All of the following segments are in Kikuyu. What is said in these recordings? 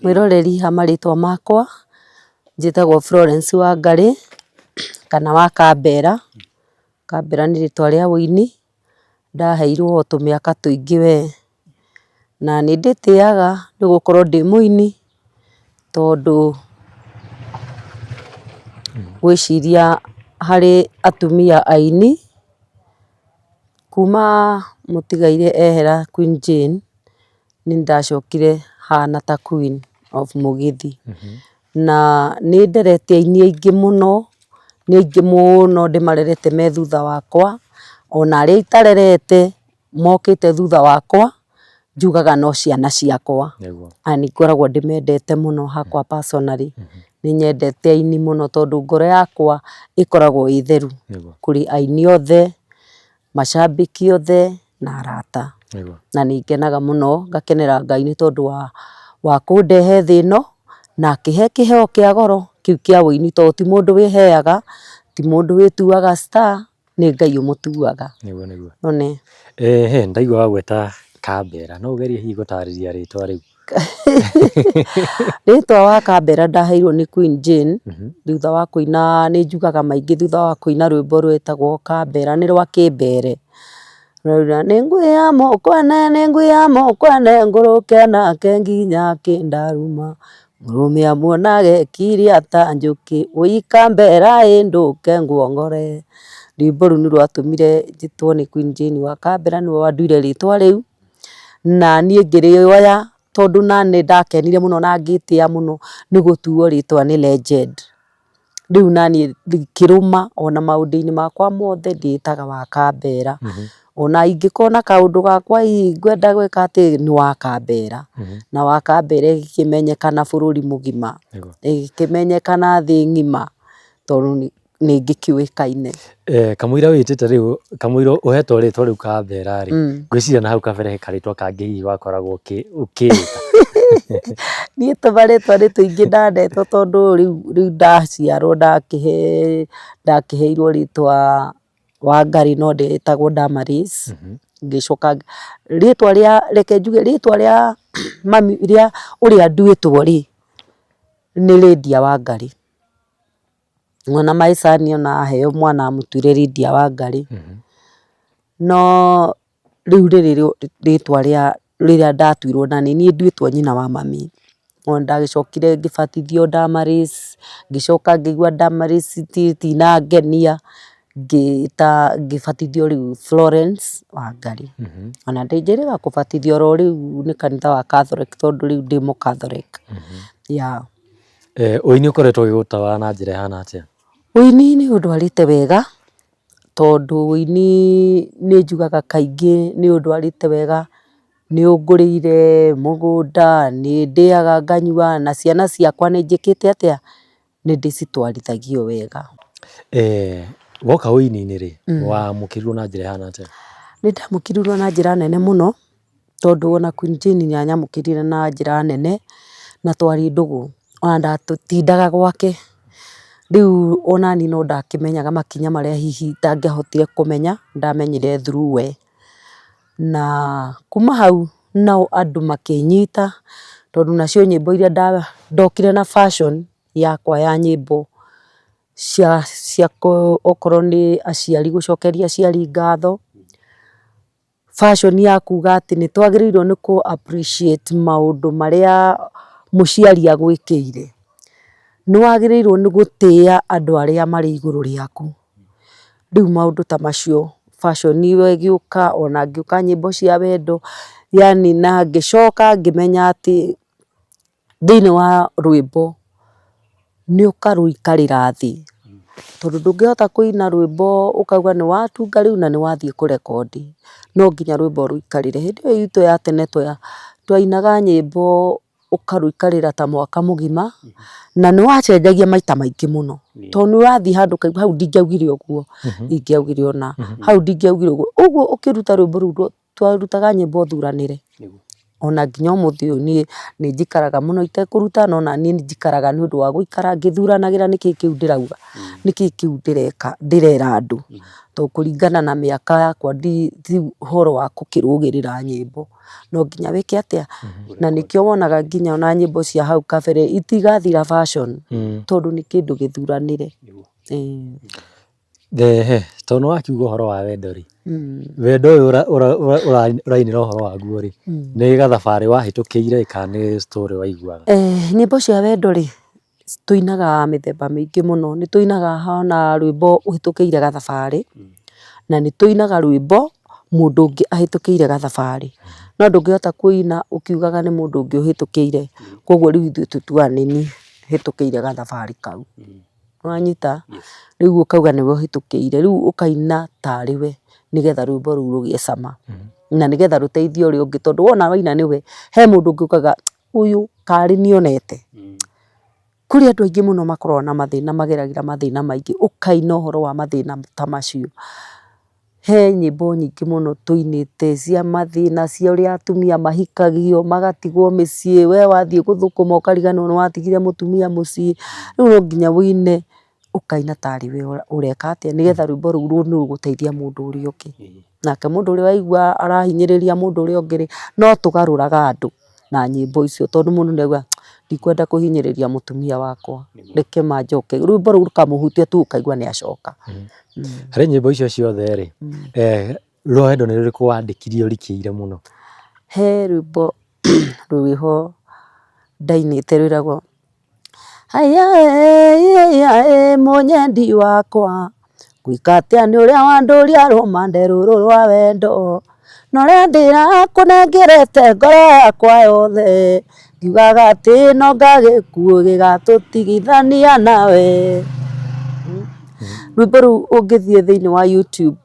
Mwĩroreri ha marĩtwa makwa, njĩtagwo Florence Wangarĩ, kana wa Kambera, Kambera nĩ rĩtwa rĩa ũini, ndaheirwo o tũmĩaka tũingĩ we, na nĩ ndĩtĩaga nĩ gũkorwo ndĩ mũini, tondũ ngwĩciria harĩ atumia aini, kuma mũtigairĩ ehera Queen Jane. Nĩ ndacokire hana ta queen of mũgithi. Na nĩ nderete aini aingĩ mũno, nĩ aingĩ mũno ndĩmarerete me thutha wakwa, ona arĩa itarerete mokĩte thutha wakwa, njugaga no ciana ciakwa. Na nĩ ngoragwo ndĩmendete mũno hakwa personally, nĩ nyendete aini mũno tondũ ngoro yakwa ĩkoragwo ĩ theru kũrĩ aini othe. Macambĩki othe na arata. Na nĩ ngenaga mũno ngakenera Ngai nĩ tondũ wa kũndehe thĩ ĩno na akĩhe kĩheo kĩa goro kĩu kĩa ũini tondũ ti mũndũ wĩheaga, ti mũndũ wĩtuaga star, nĩ Ngai ũmũtuaga. One. Ehe, ndaigua wagweta Kambera, no ũgerie hihi gũtarĩria rĩtwa rĩu? Rĩtwa Wakambera ndaheirwo nĩ Queen Jane, thutha wa kũina nĩ njugaga maingĩ thutha wa kũina rwĩmbo rwĩtagwo Kambera nĩ rwa kĩmbere. Rũrauga nĩngwĩya mũkwene nĩngwĩya mũkwene ngũrũke nake nginya kĩndaruma, mũrũme amuonage kiria ta njũkĩ, wũi Kambera ĩ ndũke nguongore. Rwĩmbo rũu nĩ rwatũmire njĩtwo nĩ Queen Jane wa Kambera nĩwe wanduire rĩtwa rĩu. Na niĩ ngĩrĩoya tondũ naniĩ nĩndakenire mũno na ngĩtĩa mũno nĩ gũtuo rĩtwa nĩ legend. Rĩu naniĩ ngĩrũma ona maũndũ-inĩ makwa mothe ndĩĩtaga wa Kambera. Ona ingĩkorwo na kaũndũ gakwa hihi ngwenda gwĩka atĩ nĩ wa Kambera. Na wa Kambera ĩgĩkĩmenyekana bũrũri mũgima, ĩgĩkĩmenyekana thĩ ng'ima tondũ nĩ ngĩkĩũĩkaine. Eh, kamũira wĩtĩte rĩu kamũira ũhetwo rĩtwa rĩu Kambera rĩ, ngwĩciria na hau kabere he karĩtwa kangĩ hihi wakoragwo ũkĩĩta. Niĩ tũmarĩtwa nĩ tũingĩ ndanetwo tondũ rĩu rĩu ndaciarwo ndakĩhe ndakĩheirwo rĩtwa Wangarĩ no ndetagwo Damaris, ngĩcoka rĩtwa rĩa reke njuge rĩtwa rĩa mami rĩa ũrĩa nduĩtwo rĩ, nĩ Lydia Wangarĩ. Ona my son ona aheo mwana amũtuire Lydia Wangari. No rĩu rĩrĩ rĩtwa rĩa rĩrĩa ndatuirwo na nĩ niĩ nduĩtwo nyina wa mami. No nĩndagĩcokire ngĩbatithio Damaris, ngĩcoka ngĩigua Damaris rĩtinangenia, ngĩta ngĩbatithio rĩu Florence Wangari. Ona njĩrĩga kũbatithio oro rĩu nĩ kanitha wa Catholic tondũ rĩu ndĩ mũ Catholic, yeah. Ũini ũkoretwo ũgĩgũtawara na njĩra ĩhana atĩa? Ũini nĩ ũndwarĩte wega, tondũ ũini nĩ njugaga kaingĩ nĩ ũndwarĩte wega, nĩ ũngũrĩire mũgũnda, nĩ ndĩaga nganyua, na ciana ciakwa nĩ njĩkĩte atĩa, nĩ ndĩcitwarithagia o wega. Woka ũini-inĩ rĩ, wamũkĩrirwo na njĩra ĩhana atĩa? Nĩ ndamũkĩrirwo na njĩra nene mũno. Tondũ ona Queen Jane nĩ anyamũkĩrire na njĩra nene, na twarĩ ndũgũ, ona ndatindaga gwake, rĩu onaniĩ no ndakĩmenyaga makinya marĩa hihi itangĩahotire kũmenya, ndamenyire through we. Na kuma hau nao andũ makĩnyita, tondũ nacio nyĩmbo iria ndokire na fashion yakwa ya nyĩmbo cia cia okorwo nĩ aciari gũcokeria aciari ngatho. Fashion ya kuga atĩ nĩ twagĩrĩirwo nĩ kũ appreciate maũndũ marĩa mũciari agwĩkĩire. Nĩ wagĩrĩirwo nĩ gũtĩa andũ arĩa marĩ igũrũ rĩaku. Rĩu maũndũ ta macio fashion ĩyo ĩgĩũka ona ngĩũka nyĩmbo cia wendo, yaani na ngĩcoka ngĩmenya atĩ thĩinĩ wa rwĩmbo nĩ ũkarũikarĩra thĩ, tondũ ndũngĩhota kũina rwĩmbo ũkauga nĩ watunga rĩu na nĩ wathiĩ kũrekondi, no nginya rwĩmbo ũrũikarĩre. Hĩndĩ ĩyo itũ ya tene twainaga nyĩmbo ũkarũikarĩra ta mwaka mũgima, na nĩ wacenjagia maita maingĩ mũno, tondũ nĩ ũrathiĩ handũ ũkaigua hau ndingĩaugire ũguo, ingĩaugire ũna, hau ndingĩaugire ũguo, ũguo ũkĩruta rwĩmbo rũu twarutaga nyĩmbo thuranĩre. Ona nginya ũmũthĩ ũyũ niĩ nĩ njikaraga mũno itekũruta no naniĩ nĩ njikaraga nĩ ũndũ wa gũikara ngĩthuranagĩra nĩkĩ kĩu ndĩrauga, nĩkĩ kĩu ndĩreka ndĩrera andũ. Tondũ kũringana na mĩaka yakwa ti ũhoro wa gũkĩrũgĩrĩra nyĩmbo, no nginya wĩke atĩa, na nĩkĩo wonaga nginya ona nyĩmbo cia hau kabere itigathira fashion, tondũ nĩ kĩndũ gĩthuranĩre. Ĩĩ. Ehe, tondũ nĩ wakiuga ũhoro wa wendo rĩ, wendo ũyũ ũrainĩra ũhoro waguo rĩ, nĩ gathabarĩ wahĩtũkĩire kana nĩ story waiguaga? Nyĩmbo cia wendo rĩ, tũinaga mĩthemba mĩingĩ mũno, nĩ tũinaga ona rwĩmbo ũhĩtũkĩire gathabarĩ, na nĩ tũinaga rwĩmbo mũndũ ũngĩ ahĩtũkĩire gathabarĩ, no ndũngĩhota kũina ũkiugaga nĩ mũndũ ũngĩ ũhĩtũkĩire, koguo rĩu ithuĩ tũtuaga nĩ niĩ hĩtũkĩire gathabarĩ kau. Nĩwanyita? Rĩu ũkauga nĩwe ũhĩtũkĩire, rĩu ũkaina tarĩ we nĩgetha rwĩmbo rũu rũgĩe cama, na nĩgetha rũteithie ũrĩa ũngĩ tondũ wona waina nĩwe, he mũndũ ũngĩ ũkauga ũyũ karĩ niĩ onete. Kũrĩ andũ aingĩ mũno makoragwo na mathĩna mageragĩra mathĩna maingĩ, ũkaina ũhoro wa mathĩna ta macio. He nyĩmbo nyingĩ mũno tũinĩte cia mathĩna, cia ũrĩa atumia mahikagio, magatigwo mĩciĩ, we wathiĩ gũthũkũma ũkariganĩrwo nĩ watigire mũtumia mũciĩ, rĩu no nginya wũine, ũkaina tarĩ we ũreka atĩa, nĩgetha rwĩmbo rũu nĩ rũgũteithia mũndũ ũrĩa ũngĩ. Nake mũndũ ũrĩa waigua arahinyĩrĩria mũndũ ũrĩa ũngĩ rĩ, no tũgarũraga andũ na nyĩmbo icio tondũ mũndũ nĩ auga ndikwenda kũhinyĩrĩria mũtumia wakwa, reke ma njoke, rwĩmbo rũu rũkamũhutia tu ũkaigua nĩ acoka. Harĩ nyĩmbo icio ciothe rĩ, rwa wendo nĩ rũrĩkũ wandĩkire ũrikĩire mũno? He rwĩmbo rwĩho ndainĩte rwĩragwo, Haiya ĩ mũnyendi wakwa, ngwĩka atĩa nĩ ũrĩa wandũria rũmande rũrũ rwa wendo, na ũrĩa ndĩrakũnengerete ngoro yakwa yothe, ngiugaga atĩ no anga gĩkuũ gĩgatũtigithania nawe. Rwĩmbo rũu ũngĩthiĩ thĩiniĩ wa YouTube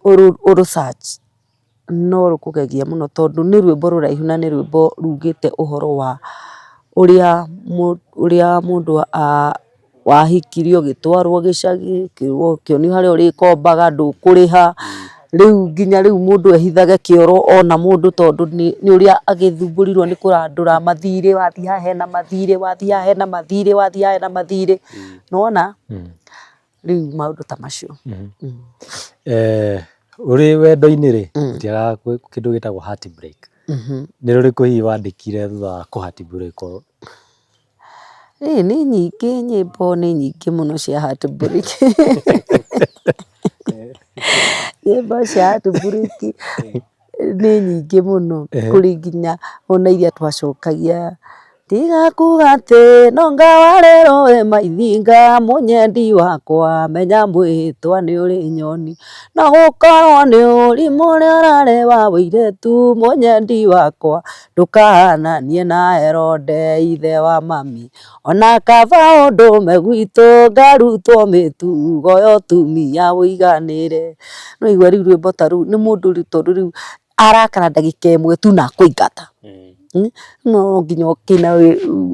ũrũ search no rũkũgegie mũno tondũ nĩ rwĩmbo rũraihu na nĩ rwĩmbo rugĩte ũhoro wa ũrĩa ũrĩa mũndũ wahikirio ũgĩtwarwo gĩcagi, ũkĩonio harĩa ũrĩkombaga ndũkũrĩha, rĩu nginya rĩu mũndũ ehithage kĩoro ona mũndũ tondũ nĩ ũrĩa agĩthumbũrirwo nĩ kũrandũra mathirĩ, wathiĩ haha hena mathirĩ, wathiĩ haha hena mathirĩ, wathiĩ haha hena mathirĩ, nĩ wona? Rĩu maũndũ ta macio. Ũrĩ wendo-inĩ rĩ, gũtiagaga kĩndũ gĩtagwo heart break. Nĩ rũrĩkũ hihi wandĩkire thutha wa kũ heart break wo? Ĩĩ nĩ nyingĩ nyĩmbo nĩ nyingĩ mũno cia heart break. Nyĩmbo cia heart break nĩ nyingĩ mũno, kũrĩ nginya ona iria twacokagia, tiga kuga atĩ no ngawarĩrwo wĩ maithinga mũnyendi wakwa menya mwĩhĩtwa nĩ ũrĩ nyoni, no gũkorwo nĩ ũrimũ ũrĩa ũrarĩ wa ũirĩtu mũnyendi wakwa, ndũkahananie na Herode ithe wa mami, ona kaba ũndũme gwitũ ngarutwo mĩtugo ya ũtumia ũiganĩre. Nĩ waigua rĩu rwĩmbo ta rũu nĩ mũndũ rĩu tondũ rĩu arakara ndagĩka ĩmwe tu na akũingata. No nginya ũkĩine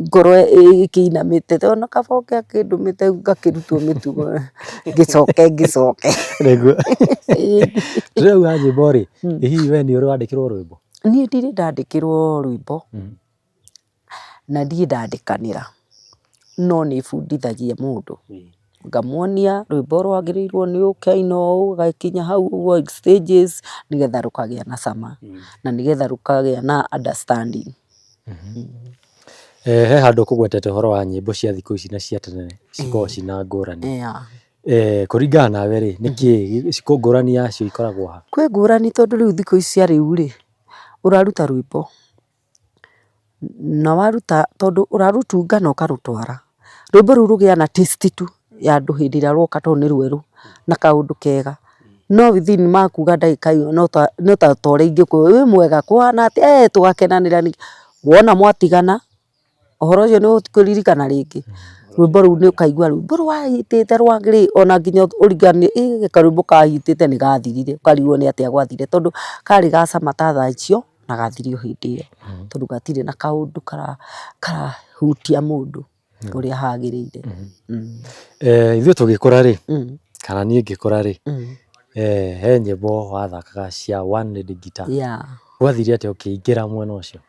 ngoro ĩkĩinamĩte tondũ ona kaba oke akĩndũmĩte ngakĩrutwo mĩtugo ngĩcoke ngĩcoke. Nĩguo. Tũrauga nyĩmbo rĩ, ĩ hihi we nĩ ũrĩ wandĩkĩrwo rwĩmbo? Niĩ ndirĩ ndandĩkĩrwo rwĩmbo, na ndirĩ ndandĩkanĩra, no nĩ bundithagia mũndũ, ngamuonia rwĩmbo rwagĩrĩirwo nĩ ũkaina ũũ, ũgakinya hau ũguo stages, nĩgetha rũkagĩa na cama, na nĩgetha rũkagĩa na understanding. He handũ ũkũgwetete ũhoro wa nyĩmbo cia thikũ ici na cia tene cikoragwo ciĩna ngũrani. Kũringana nawe rĩ, nĩkĩ ngũrani yacio ikoragwo ha? Kwĩ ngũrani tondũ rĩu thikũ ici cia rĩu rĩ, ũraruta rwĩmbo, na waruta tondũ ũrarũtunga na ũkarũtwara, rwĩmbo rũu rũgĩaga na taste tu ya andũ hĩndĩ ĩrĩa rwoka tondũ nĩ rwerũ na kaũndũ kega, no within makuga ndagĩka ĩyo no ta ũrĩa ingĩkwĩra wĩ mwega kũhana atĩa ĩĩ tũgakenanĩra, wona mwatigana ũhoro ũcio nĩ ũkũririkana rĩngĩ, rwĩmbo rũu nĩ ũkaigua rwĩmbo rwahitĩte rwagĩrĩire ona nginya ũriganie ĩ karwĩmbo kahitĩte nĩ gathirire, ũkarigwo nĩ atĩa gwathire tondũ karĩ ga cama ta thaa icio na gathire o hĩndĩ ĩyo, tondũ gatirĩ na kaũndũ karahutia mũndũ ũrĩa hagĩrĩire. Ithuĩ tũgĩkũra rĩ, kana niĩ ngĩkũra rĩ, he nyĩmbo wathakaga cia one lady guitar. Gwathire atĩa ũkĩingĩra mwena ũcio?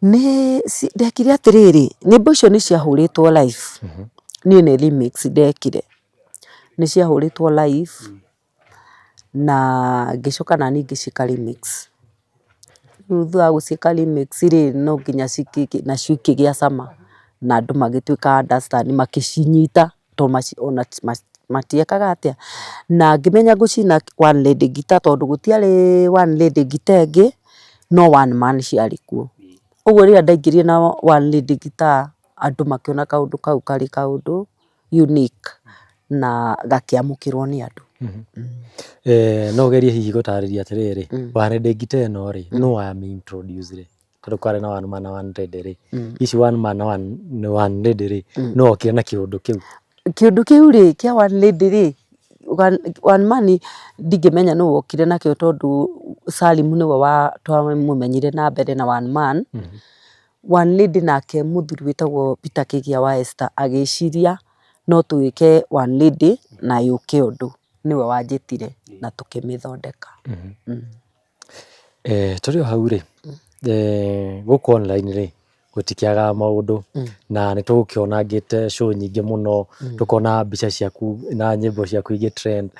Nĩ ndekire atĩrĩrĩ, nyĩmbo icio nĩ ciahũrĩtwo live, niĩ nĩ remix ndekire, nĩ ciahũrĩtwo live na ngĩcoka naniĩ ngĩciĩka remix. Rĩu thutha wa gũciĩka remix rĩ, no nginya nacio ikĩgĩa cama na andũ magĩtuĩka a understand makĩcinyita tondũ ona matiekaga atĩa, na ngĩmenya ngũcina one lady guitar tondũ gũtiarĩ one lady guitar ĩngĩ, no one man ciarĩ kuo. Ũguo rĩrĩa ndaingĩrire na one lady guitar andũ makĩona kaũndũ kau karĩ kaũndũ unique na gakĩamũkĩrwo nĩ andũ. No ũgerie hihi gũtarĩria atĩrĩrĩ, one lady guitar ĩno rĩ, nũ wamĩ introduce rĩ? Tondũ kwarĩ na one man na one lady rĩ, ici one man na one lady rĩ, nũ wokire na kĩũndũ kĩu? Kĩũndũ kĩu rĩ, kĩa one lady rĩ, one man ndingĩmenya nũ wokire nakĩo tondũ Salim nĩwe twamũmenyire na mbere na one man. One lady nake mũthuri wĩtagwo Peter Kĩgia wa Esther agĩciria no twĩke one lady na yũke ũndũ, nĩwe wanjĩtire na tũkĩmĩthondeka. Tũrĩ o hau rĩ, gũkũ online rĩ, gũtikĩagaga maũndũ, na nĩ tũgũkĩonangĩte show nyingĩ mũno, tũkona mbica ciaku na nyĩmbo ciaku igĩ trend,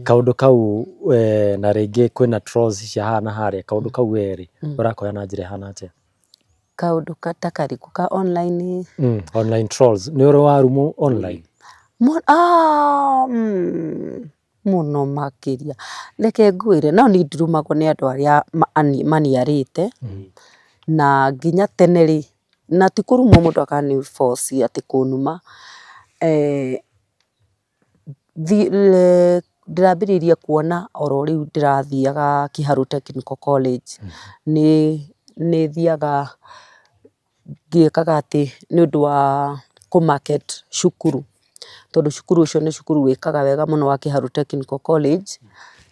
kaũndũ kau na rĩngĩ kwĩna trolls cia haha na harĩa, kaũndũ kau we rĩ, ũrakoya na njĩra ĩhana atĩa? Kaũndũ ta karĩkũ ka online? Online trolls, nĩ ũrĩ warumwo online? Mũno makĩria. Reke ngwĩre, no niĩ ndirumagwo nĩ andũ arĩa maniarĩte, na nginya tene rĩ, na ti kũrumwo mũndũ akani force atĩ kũnuma, ndĩrambĩrĩirie kuona oro rĩu ndĩrathiaga Kiharu Technical College, nĩ thiaga ngĩkaga atĩ nĩ ũndũ wa kũ market cukuru, tondũ cukuru ũcio nĩ cukuru wĩkaga wega mũno wa Kiharu Technical College,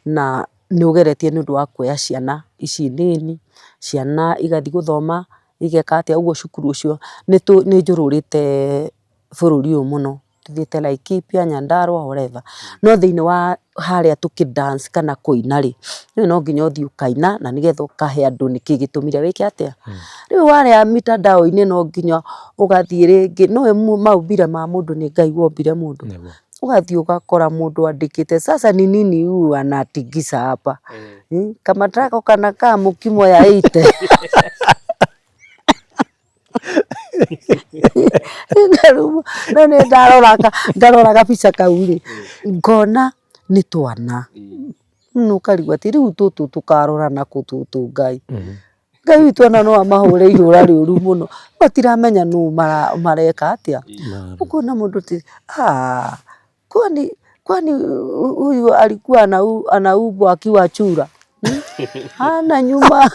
na nĩ ũgeretie nĩ ũndũ wa kuoya ciana ici nini, ciana igathiĩ gũthoma, igeka atĩa, ũguo cukuru ũcio nĩ njũrũrĩte bũrũri ũyũ mũno. Tũthiĩte Laikipia, Nyandarua, wherever. No thĩinĩ wa harĩa tũkĩ dance kana kũina rĩ, rĩu no nginya ũthiĩ ũkaina na nĩgetha ũkahe andũ nĩkĩ gĩtũmire wĩke atĩa. Rĩu warĩa mitandao-inĩ no nginya ũgathiĩ rĩngĩ, nĩũĩ maumbire ma mũndũ nĩ Ngai wombire mũndũ. Ũgathiĩ ũgakora mũndũ andĩkĩte sasa ni nini huyu anatingiza hapa kama kanakaa mukimo ya 80. No nĩ ndarora ngarora gabica kau rĩ, ngona nĩ twana, na ũkarigwo atĩ rĩu tũtũ tũkarora nakũ tũtũ Ngai. Ngai witũ ona no amahũre ihũra rĩũru mũno, matiramenya nũ mareka atĩa, ũkona mũndũ atĩ Kwani kwani huyu alikuwa anaumbwa akiwa chura hmm? Hana nyuma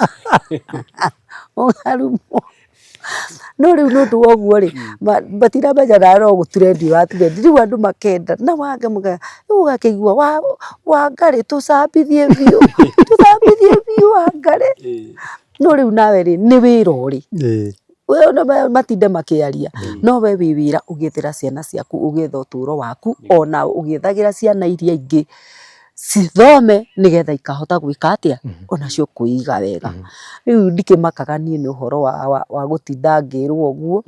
ũkarumwo. No rĩu nĩ ũndũ wa ũguo rĩ, matiramenya nawe no gũturendi ũraturendi, rĩu andũ makenda na rĩu ũgakĩigua Wangarĩ tũcambithie biũ, tũcambithie biũ Wangarĩ. No rĩu nawe rĩ, nĩ wĩra ũrĩ. We ona matinde makĩaria no we wĩ wĩra ũgĩethera ciana ciaku ũgĩetha ũtũro waku ona ũgĩethagĩra ciana iria ingĩ cithome nĩgetha ikahota gwĩka atĩa onacio kwĩiga wega. Rĩu ndikĩmakaga niĩ nĩ ũhoro wa gũtinda ngĩrwo ũguo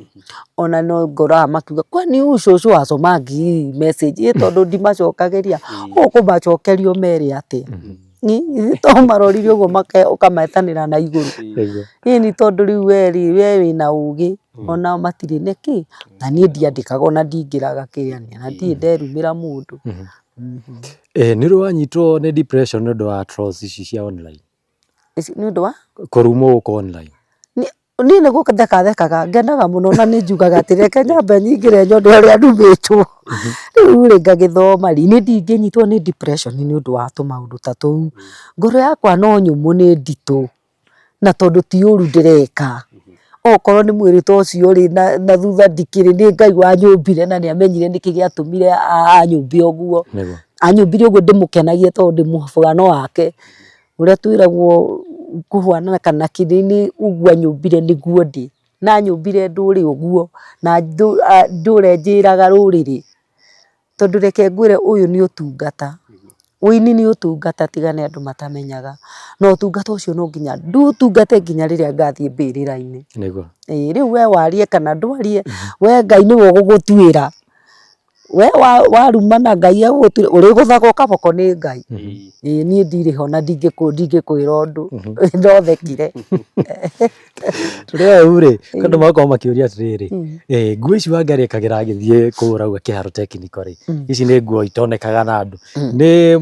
ona no ngoraga makiuga kwani huyu cũcũ hasomangi hii message ĩ tondũ ndimacokagĩria ũkũmacokeria ũmere atĩa? Githĩ to ũmarorire ũguo ũkametanĩra na igũrũ. Ĩni tondũ rĩu we rĩ, we wĩna ũgĩ onao matirĩ nĩkĩ, na niĩ ndiandĩkaga ona ndingĩraga kĩrĩa na ndirĩ nderumĩra mũndũ. Nĩ ũrĩ wanyitwo nĩ depression nĩ ũndũ wa trolls ici cia online? Nĩ ũndũ wa? Kũrumwo gũkũ online. Niĩ nĩ gũtheka thekaga, ngenaga mũno na nĩ njugaga atĩ reke nyambe nyingĩre nyone ũrĩa ndumĩtwo. Rĩu rĩ ngagĩthoma rĩ, niĩ ndingĩnyitwo nĩ depression nĩ ũndũ wa tũmaũndũ ta tũu. Ngoro yakwa no nyũmũ nĩ nditũ, na tondũ ti ũru ndĩreka. Okorwo nĩ mwĩrĩ ta ũcio rĩ, na thutha ndikĩrĩ, nĩ Ngai wanyũmbire na nĩ amenyire nĩkĩ gĩatũmire anyũmbe ũguo. Anyũmbire ũguo ndĩmũkenagie tondũ ndĩ mũbano wake. Ũrĩa twĩragwo kũhuana kana kĩrĩ ũguo anyũmbire nĩguo ndĩ, na anyũmbire ndũre ũguo, na ndũre njĩraga rũrĩrĩ, tondũ reke ngwĩre ũyũ nĩ ũtungata. Ũini nĩ ũtungata tiga nĩ andũ matamenyaga, na ũtungata ũcio no nginya ndĩũtungate nginya rĩrĩa ngathiĩ mbĩrĩra-inĩ. Nĩguo. Ĩĩ rĩu we warie kana ndwarie, we Ngai nĩwe ũgũgũtuĩra. We warumana Ngai egũgũtuĩra, ũrĩgũthagwo kaboko nĩ Ngai. Ĩĩ niĩ ndirĩ ho na ndingĩkwĩra ũndũ, no thekire. Tũrĩ hau rĩ, andũ magakorwo makĩũria atĩrĩrĩ, nguo ici Wangari ekagĩra agĩthiĩ kũu ũrauga Kĩharo Technical rĩ, ici nĩ nguo itonekaga na andũ. Nĩ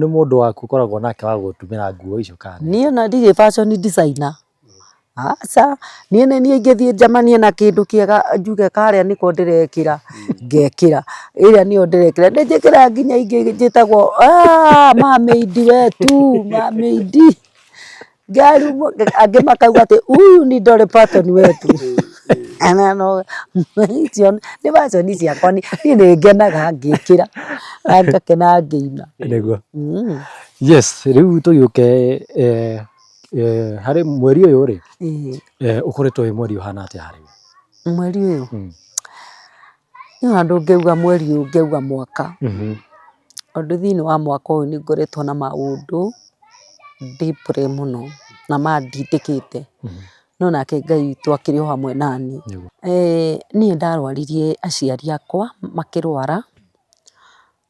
mũndũ waku ũkoragwo nake wa gũgũtumĩra nguo icio kana? Niĩ ona ndirĩ fashion designer, aca, niĩ nĩ niĩ ingĩthiĩ njemanie na kĩndũ kĩega njuge karĩa nĩko ndĩrekĩra, ngekĩra, ĩrĩa nĩyo ndĩrekĩra, nĩ njĩkĩraga nginya ingĩ njĩtagwo mermaid wetu, mermaid. Angĩ makauga atĩ huyu ni Dolly Parton wetu. Na no icio nĩ fashion ciakwa niĩ nĩ ngenaga ngĩkĩra na ngakena ngĩina. Nĩguo. Yes, rĩu tũgĩũke harĩ mweri ũyũ rĩ, ũkoretwo wĩ mweri ũhana atĩa harĩ we? Mweri ũyũ? Niĩ ona ndũngĩuga mweri ũyũ ũngĩuga mwaka. Tondũ thĩiniĩ wa mwaka ũyũ nĩ ngoretwo na maũndũ deeply mũno na mandindĩkĩte, no nake Ngai witũ akĩrĩ o hamwe naniĩ. Niĩ ndarwaririe aciari akwa makĩrwara,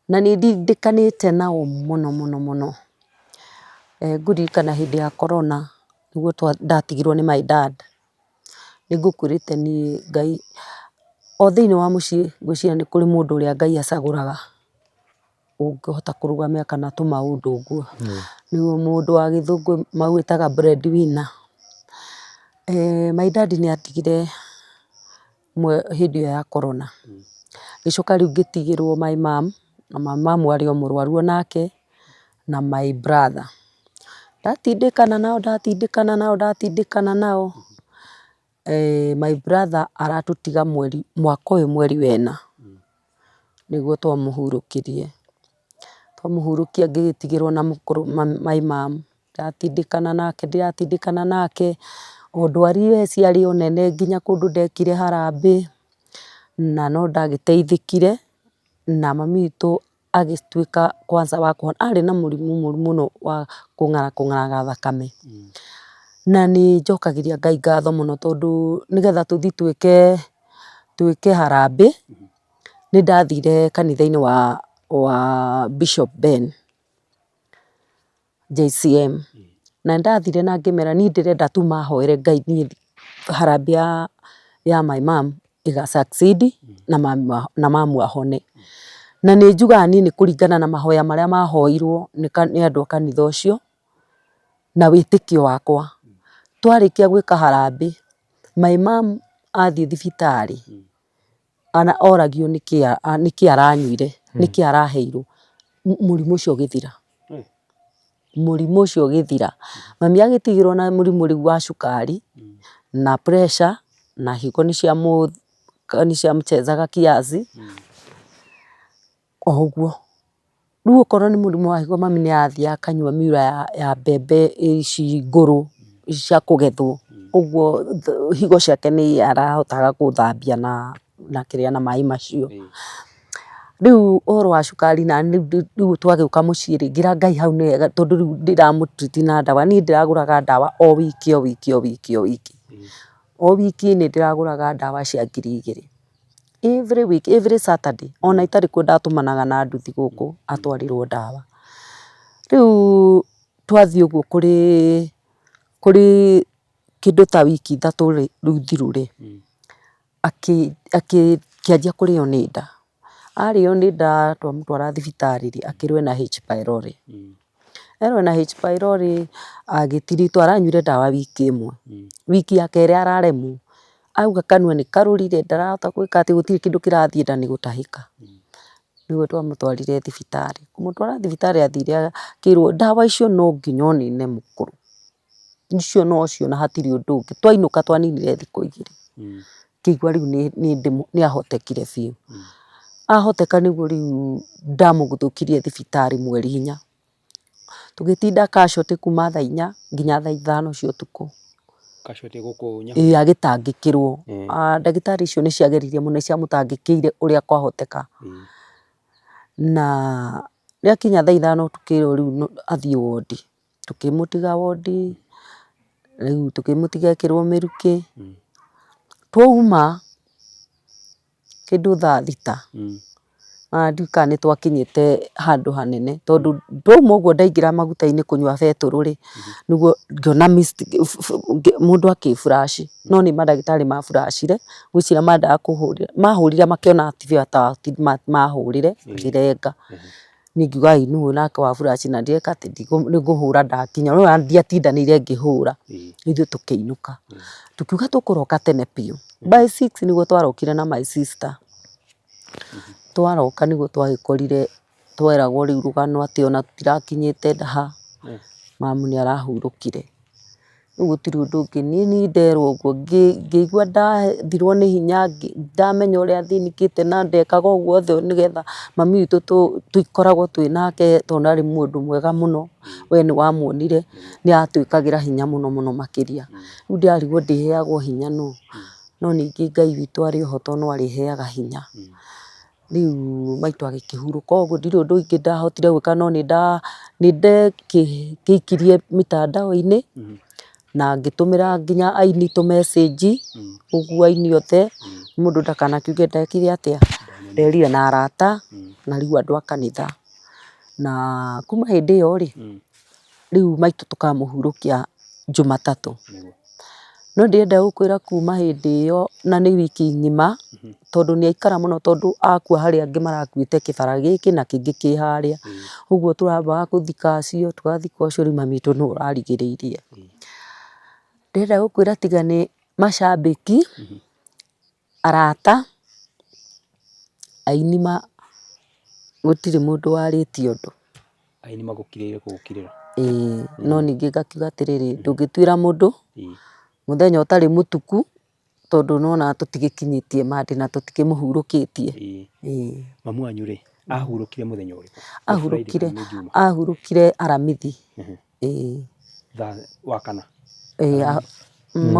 na nĩ ndindĩkanĩte nao mũno mũno mũno. Ngũririkana hĩndĩ ya corona nĩguo ndatigirwo nĩ my dad. Nĩ ngũkwĩrĩte niĩ Ngai, o thĩiniĩ wa mũciĩ ngwĩciria nĩ kũrĩ mũndũ ũrĩa Ngai acagũraga, ũngĩhota kũrũgamia kana tũmaũndũ ũguo. Nĩguo mũndũ wa gĩthũngũ mawĩtaga bread winner. My dad nĩ atigire hĩndĩ ĩyo ya corona, ngĩcoka rĩu ngĩtigĩrwo my mum, na my mum arĩ o mũrwaru onake, na my brother. Ndatindĩkana nao ndatindĩkana nao ndatindĩkana nao, my brother aratũtiga mweri mwaka ũyũ mweri wa ĩna, nĩguo twamũhurũkirie. Twamũhurũkia ngĩgĩtigĩrwo na mũkũrũ my mum, ndĩratindĩkana nake ndĩratindĩkana nake, o ndwari we ciarĩ o nene nginya kũndũ ndekire harambee, na no ndagĩteithĩkire, na mami witũ agĩtuĩka kwanza wa kũhona, arĩ na mũrimũ mũru mũno wa kũng'ara kũng'araga thakame. Na nĩ njokagĩria Ngai ngatho mũno tondũ nĩgetha tũthiĩ twĩke twĩke harambee, nĩ ndathire kanitha-inĩ wa Bishop Ben. JCM. Na nĩndathire na ngĩmera niĩ ndĩrenda tu mahoere Ngai niĩ harambee ya my mum ĩga succeed na mamu ahone. Na nĩ njugaga niĩ nĩ kũringana na mahoya marĩa mahoirwo nĩ andũ a kanitha ũcio na wĩtĩkio wakwa. Twarĩkia gwĩka harambee, my mum athiĩ thibitarĩ oragio nĩkĩ aranyuire, nĩkĩ araheirwo, mũrimũ ũcio ũgĩthira. Mũrimũ ũcio ũgĩthira. Mami agĩtigĩrwo na mũrimũ rĩu wa cukari, na pressure, na higo nĩ ciamũchezaga kiasi, o ũguo. Rĩu okorwo nĩ mũrimũ wa higo mami nĩ arathiaga akanyua miura ya mbembe ici ngũrũ, ici cia kũgethwo, ũguo higo ciake nĩ arahotaga gũthambia na kĩrĩa na maĩ macio. Rĩu ũhoro wa cukari nani rĩu twagĩũka mũciĩ rĩ, ngĩra Ngai hau nĩ hega tondũ rĩu ndĩramũ treat na ndawa, niĩ ndĩragũraga ndawa o wiki o wiki o wiki o wiki, o wiki nĩ ndĩragũraga ndawa cia 2000. Every week, every Saturday ona itarĩ kuo ndatũmanaga na nduthi gũkũ atwarĩrwo ndawa. Rĩu twathiĩ ũguo kũrĩ kũrĩ kĩndũ ta wiki ithatũ rĩ, rĩu thiru rĩ, akĩanjia kũrĩo nĩ nda. Arĩo nĩ nda twamũtwara thibitarĩ rĩ, akĩrwo ena H pylori. Erwo ena H pylori agĩtiritwo aranyuire ndawa wiki ĩmwe, wiki ya kerĩ araremwo, auga kanua nĩ karũrire ndarahota gwĩka atĩ gũtirĩ kĩndũ kĩrathiĩ nda nĩ gũtahĩka. Nĩguo twamũtwarire thibitarĩ, kũmũtwara thibitarĩ athire akĩrwo ndawa icio no nginya ũnine mũkũrũ. Icio nocio na hatirĩ ũndũ ũngĩ, twainũka twaninire thikũ igĩrĩ, ngĩigua rĩu nĩ ahotekire biũ. Ahoteka nĩguo rĩu ndamũguthũkirie thibitarĩ mweri inya, tũgĩtinda casualty kuma thaa inya nginya thaa ithano cia ũtukũ. Ĩĩ agĩtangĩkĩrwo, ndagĩtarĩ icio nĩ ciageririe mũno nĩ ciamũtangĩkĩire ũrĩa kwahoteka. Na Rĩakinya thaa ithano tũkĩrwo rĩu athiĩ wondi, tũkĩmũtiga wondi, rĩu tũkĩmũtiga ekĩrwo mĩrukĩ, twauma kĩndũ thaa thita, ona ndiũĩ kana nĩ twakinyĩte handũ hanene, tondũ twauma ũguo ndaingĩra maguta-inĩ kũnyua betũrũ rĩ, nĩguo ngĩona missed mũndũ akĩ flash, no nĩ mandagĩtarĩ ma flash ire, ngwĩciria mendaga kũhũrĩra, mahũrire makĩona ti mahũrire, makĩrenga. Niĩ ngiuga ĩ nũ ũyũ nake wa flash na ndireka atĩ nĩ ngũhũra ndakinya, nĩ wona ndiatindanĩire ngĩhũra, ithuĩ tũkĩinũka. Tũkiuga tũkũroka tene biũ, by six nĩguo twarokire na my sister. Twaroka nĩguo twagĩkorire tweragwo rĩu rũgano atĩ ona tũtirakinyĩte ha, mamu nĩ arahurũkire. Rĩu gũtirĩ ũndũ ũngĩ, niĩ nderwo ũguo ngĩigua ndathirwo nĩ hinya, ndamenya ũrĩa athĩnĩkĩte na ndekaga ũguo wothe nĩgetha mami witũ tũkoragwo twĩ nake tondũ arĩ mũndũ mwega mũno, we nĩ wamuonire, nĩ atwĩkagĩra hinya mũno mũno makĩria. Rĩu ndĩrarigwo ndĩheagwo hinya nũ, no ningĩ Ngai witũ arĩ o ho tondũ no arĩheaga hinya. Rĩu maitũ agĩkĩhurũka ũguo ndirĩ ũndũ ũngĩ ndahotire gwĩka no nĩ ndekĩikirie mĩtandao-inĩ, na ngĩtũmĩra nginya aini tũ message, ũguo aini othe, mũndũ ndakanakiuge ndekire atĩa, nderire na arata, na rĩu andũ a kanitha. Na kuma hĩndĩ ĩyo rĩ, rĩu maitũ tũkamũhurũkia Jumatatũ. No ndĩrenda gũkwĩra kuma hĩndĩ ĩyo na nĩ wiki ng'ima, tondũ nĩ aikara mũno tondũ akua harĩ angĩ marakuĩte kĩbara gĩkĩ na kĩngĩ kĩ harĩa. Ũguo tũrambaga gũthika acio, tũgathika ũcio rĩu mami witũ nĩwe ũrarigĩrĩirie. Ndĩrenda gũkwĩra tiga nĩ macambĩki, arata, aini ma gũtirĩ mũndũ warĩtie ũndũ. Aini magũkirĩire gũgũkirĩra. Ĩĩ no ningĩ ngakiuga atĩrĩrĩ, ndũngĩtuĩra mũndũ mũthenya ũtarĩ mũtuku, tondũ nĩ wonaga tũtigĩkinyĩtie Monday na tũtikĩmũhurũkĩtie. Ĩĩ. Mamu wanyu rĩ, ahurũkire mũthenya ũrĩkũ? Ahurũkire, ahurũkire Aramithi. Ĩĩ. Thaa wa kana? Ĩĩ,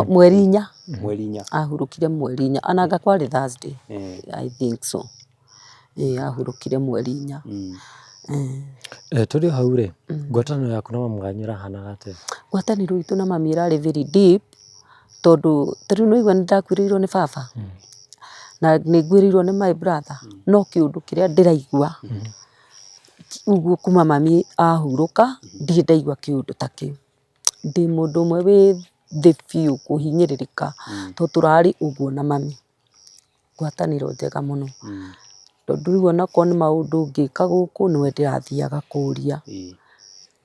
mweri inya. Mweri inya. Ahurũkire mweri inya, ona anga kwarĩ Thursday, I think so. Ĩĩ ahurũkire mweri inya. Tũrĩ o hau rĩ, ngwatanĩro yaku na mami wanyu ĩrahanaga atĩa? Ngwatanĩro itũ na mami ĩrarĩ very deep, tondũ ta rĩu nĩ waigua nĩ ndakuĩrĩirwo nĩ baba, na nĩ nguĩrĩirwo nĩ my brother, no kĩũndũ kĩrĩa ndĩraigua, ũguo kuma mami ahurũka, ndirĩ ndaigua kĩũndũ ta kĩu. Ndĩ mũndũ ũmwe wĩ thĩ biũ kũhinyĩrĩrĩka, tondũ tũrarĩ ũguo na mami. Ngwatanĩro njega mũno, tondũ rĩu onakorwo nĩ maũndũ ngĩka gũkũ nĩwe ndĩrathiaga kũria,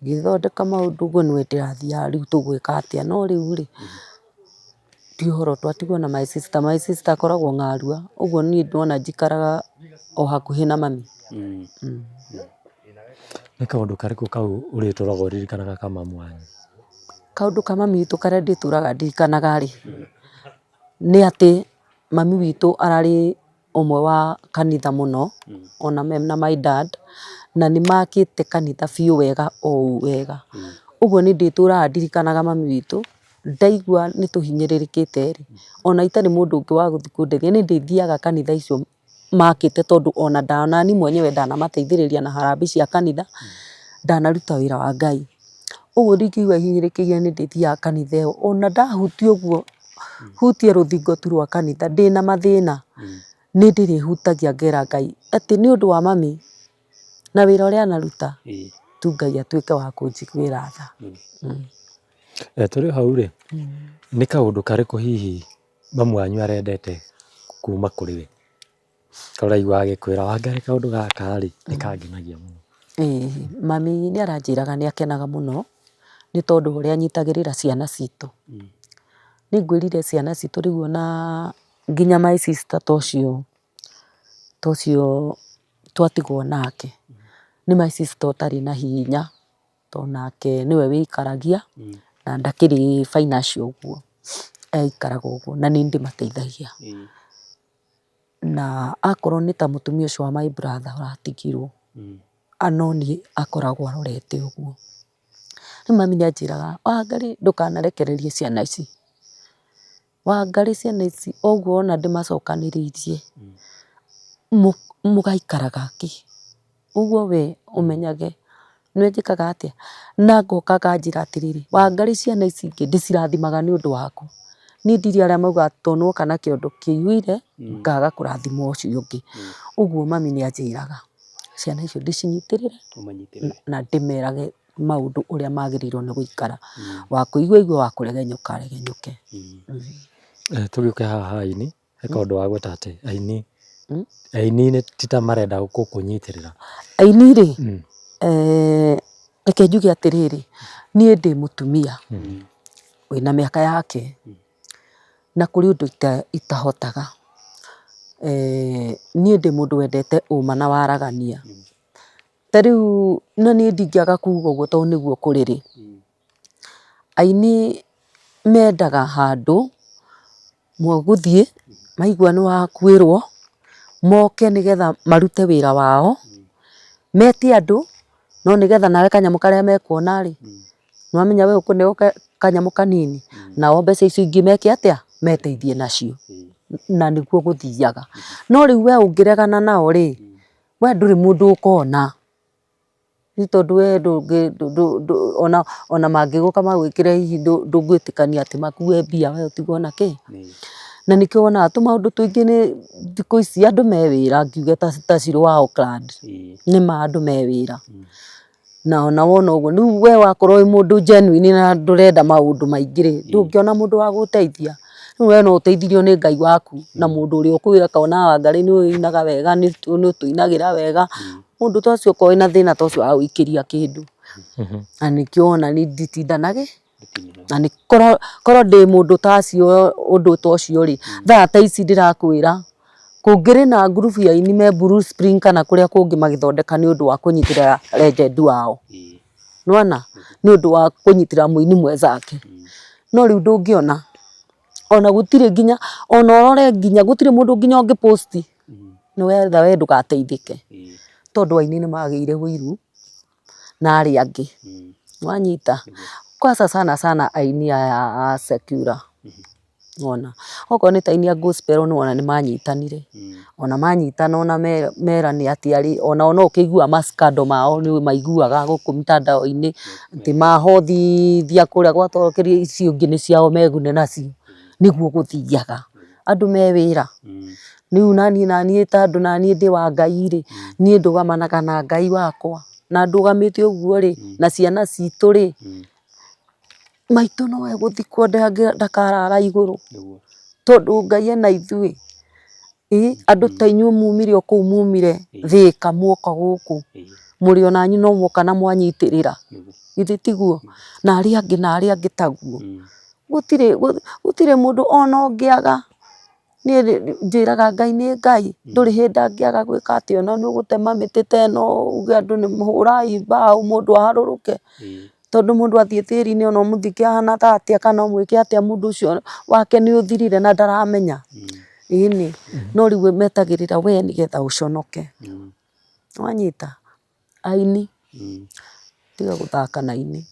ngĩthondeka maũndũ ũguo nĩwe ndĩrathiaga rĩu tũgwĩka atĩa, no rĩu rĩ, ti ũhoro twatigwo na my sister, my sister akoragwo Ng'arua, ũguo niĩ ndĩrona njikaraga o hakuhĩ na mami. Nĩ kaũndũ karĩkũ kau ũrĩtũraga ũririkanaga ka mamu wanyu? Kaũndũ ka mami witũ karĩa ndĩtũraga ndirikanaga rĩ, nĩ atĩ mami witũ ararĩ ũmwe wa kanitha mũno, ona na my dad, na nĩ makĩte kanitha biũ wega o ũũ wega. Ũguo niĩ ndĩtũraga ndirikanaga mami witũ, ndaigua nĩ tũhinyĩrĩrĩkĩte rĩ, ona itarĩ mũndũ ũngĩ wa gũthiĩ kũndeithia, niĩ ndĩthiaga kanitha icio makĩte tondũ ona nani mwenyewe ndanamateithĩrĩria na harambee cia kanitha, ndanaruta wĩra wa Ngai. Ũguo ndingĩigua hinyĩrĩrĩkĩire nĩ ndĩthiaga kanitha ĩyo, ona ndahutia ũguo, hutie rũthingo tu rwa kanitha ndĩna mathĩna, nĩ ndĩrĩhutagia ngera Ngai atĩ nĩ ũndũ wa mami na wĩra ũrĩa anaruta, tu Ngai atuĩke wa kũnjiguĩra tha. Tũrĩ o hau rĩ, nĩ kaũndũ karĩkũ hihi mamu wanyu arendete kuma kũrĩ we? Ũraigua agĩkwĩra Wangari kaũndũ gaka rĩ, nĩ kangenagia mũno. Ĩĩ mami nĩ aranjĩraga nĩ akenaga mũno, nĩ tondũ wa ũrĩa anyitagĩrĩra ciana citũ. Nĩ ngwĩrire ciana citũ rĩu ona nginya my sister ta ũcio, ta ũcio twatigwo nake, nĩ my sister ũtarĩ na hinya. Tondũ nake nĩwe wĩikaragia, na ndakĩrĩ financial ũguo, aikaraga ũguo na niĩ ndĩmateithagia. Na akorwo nĩ ta mũtumia ũcio wa my brother ũratigirwo, no niĩ akoragwo arorete ũguo. Rĩu mami nĩ anjĩraga, Wangari ndũkanarekererie ciana ici, Wangari ciana ici o ũguo wona ndĩmacokanĩrĩirie, mũgaikaraga kĩ? Ũguo we ũmenyage nĩ njĩkaga atĩa, na ngoka nganjĩra atĩrĩrĩ, Wangarĩ ciana ici ingĩ ndĩcirathimaga nĩ ũndũ waku. Niĩ ndirĩ arĩa maugaga tondũ nĩwoka na kĩondo kĩihũire ngaga kũrathima ũcio ũngĩ. Ũguo mami nĩ anjĩraga ciana icio ndĩcinyitĩrĩre na ndĩmerage maũndũ ũrĩa magĩrĩirwo nĩ gũikara. Wa kũigua aigue, wa kũregenyũka aregenyũke. Tũgĩũke haha ha aini, He kaũndũ wagweta atĩ aini, aini ti ta marenda gũkũnyitĩrĩra. Aini rĩ, reke njuge atĩrĩrĩ, niĩ ndĩ mũtumia wĩna mĩaka yake, na kũrĩ ũndũ itahotaga. Niĩ ndĩ mũndũ wendete ũma na waragania. Ta rĩu na niĩ ndingĩaga kuga ũguo tondũ nĩguo kũrĩ rĩ, aini mendaga handũ Gũthiĩ maigua nĩ wakuĩrwo, moke nĩgetha marute wĩra wao, metie andũ, no nĩgetha nawe kanyamũ karĩa mekuona rĩ, nĩ wamenya we ũkũneo kanyamũ kanini, nao mbeca icio ingĩ meke atĩa, meteithie nacio, na nĩguo gũthiaga. No rĩu we ũngĩregana nao rĩ, we ndũrĩ mũndũ ũkona. Nĩ tondũ we ona ona mangĩgũka magwĩkĩre hihi ndũngĩtĩkania atĩ makue mbia we ũtigwo na kĩ. Na nĩkĩo wonaga tũmaũndũ tũingĩ nĩ thikũ ici andũ me wĩra ngiuge ta Shiro wa Oakland, nĩma andũ me wĩra. Na ona wona ũguo, rĩu we wakorwo wĩ mũndũ genuine na ndũrenda maũndũ maingĩ rĩ, ndũngĩona mũndũ wa gũgũteithia. Rĩu we no ũteithirio nĩ Ngai waku na mũndũ ũrĩa ũkwĩra akona Wangarĩ nĩ ũinaga wega, nĩ ũtũinagĩra wega. Mũndũ ta ũcio okorwo wĩna thĩna ta ũcio agagũikĩria kĩndũ. Na nĩkĩo wona niĩ nditindanagĩ na nĩ korwo ndĩ mũndũ ta acio ũndũ ta ũcio rĩ, thaa ta ici ndĩrakwĩra, kũngĩrĩ na ngurubu ya aini me Blue Spring kana kũrĩa kũngĩ magĩthondeka nĩ ũndũ wa kũnyitĩrĩra legend wao. Nĩwona? Nĩ ũndũ wa kũnyitĩrĩra mũini mwenzake. No rĩu ndũngĩona, ona gũtirĩ nginya, ona ũrore nginya gũtirĩ mũndũ nginya ũngĩ post nĩgetha we ndũgateithĩke. Tondũ aini nĩ magĩire ũiru na arĩa angĩ. Nĩwanyita? Kwanza sana sana aini aya a secular. Nĩwona? Okorwo nĩ ta aini a gospel nĩwona nĩmanyitanire. Ona manyitana ona merane atĩa rĩ, onao no ũkĩiguaga ma scandal mao nĩ ũmaiguaga gũkũ mitandao-inĩ, atĩ mahothithia kũrĩa gwa kĩrĩa icio ingĩ nĩ ciao megune nacio, nĩguo gũthiaga. Andũ me wĩra. Rĩu naniĩ naniĩ tondũ naniĩ ndĩ wa Ngai rĩ, niĩ ndũgamanaga na Ngai wakwa, na ndũgamĩte ũguo rĩ, na ciana citũ rĩ, Maitũ no egũthikwo ndakarara igũrũ, tondũ Ngai ena ithuĩ. Andũ ta inyuĩ mumire o kũu mumire Thĩka muoka gũkũ, mũrĩ o nanyu no muoka na mwanyitĩrĩra, githĩ tiguo? Na arĩa angĩ na arĩa angĩ taguo. Gũtirĩ gũtirĩ mũndũ ona ũngĩaga. Niĩ njĩraga Ngai nĩ Ngai, ndũrĩ hĩndĩ angĩaga gwĩka atĩ ona nĩ ũgũtema mĩtĩ ta ĩno uge andũ hũrai mbaũ mũndũ aharũrũke, tondũ mũndũ athiĩ tĩri-inĩ ona ũmũthike ahana ta atĩa kana ũmwĩke atĩa mũndũ ũcio wake nĩ ũthirire na ndaramenya, ĩni, no rĩu metagĩrĩra we nĩgetha ũconoke, nĩwanyita? Aini, tiga gũthaka na aini.